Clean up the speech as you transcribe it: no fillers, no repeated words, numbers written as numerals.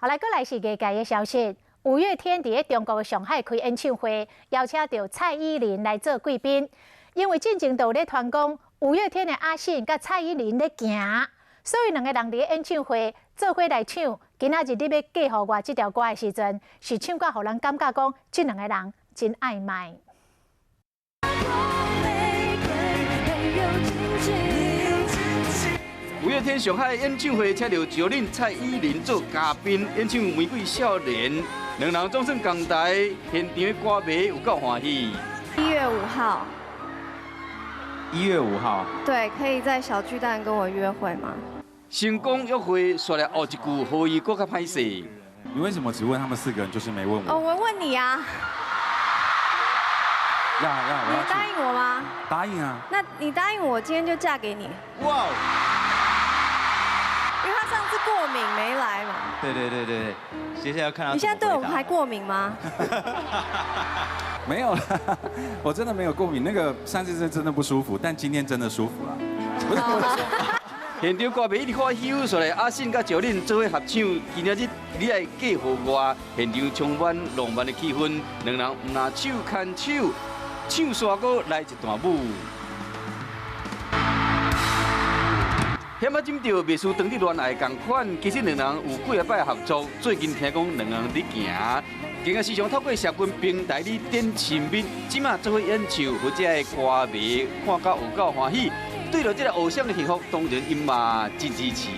好來，閣來是藝界的消息。五月天佇咧中國的上海開演唱會，邀請著蔡依林來做貴賓。因為進前就有咧傳講五月天的阿信佮蔡依林咧行，所以兩个人佇咧演唱會做伙來唱。今仔日你欲嫁予我這條歌的時陣，是唱甲予人感覺講，這兩个人真曖昧。五月天上海演唱會請著趙琳、蔡依林做嘉賓，演唱《玫瑰少年》，兩人總算仝台，現場的歌迷有夠歡喜。1月5號。1月5號。對，可以在小巨蛋跟我約會嗎？成功約會，煞來後一句，予伊閣較歹勢。你為什麼只問他們四個人，就是沒問我？哦，我問你啊。要要，我要。你答應我嗎？答應啊。那你答應我，今天就嫁給你。哇！因為他上次過敏沒來嘛。對對對對，接下來要看他。你現在對我們還過敏嗎？沒有啦，我真的沒有過敏。那個上次是真的不舒服，但今天真的舒服了。現場歌迷一直看翕出來，阿信佮趙琳做伙合唱，今仔日你愛嫁予我，現場充滿浪漫的氣氛，兩人毋若手牽手，唱煞閣來一段舞。險仔針著袂輸當日戀愛仝款，其實兩人有幾仔擺合作，最近聽講兩人佇行，更加時常透過社群平台咧點親密，這馬做伙演唱，予這个歌迷看甲有夠歡喜，對著這个偶像的幸福，當然𪜶嘛真支持。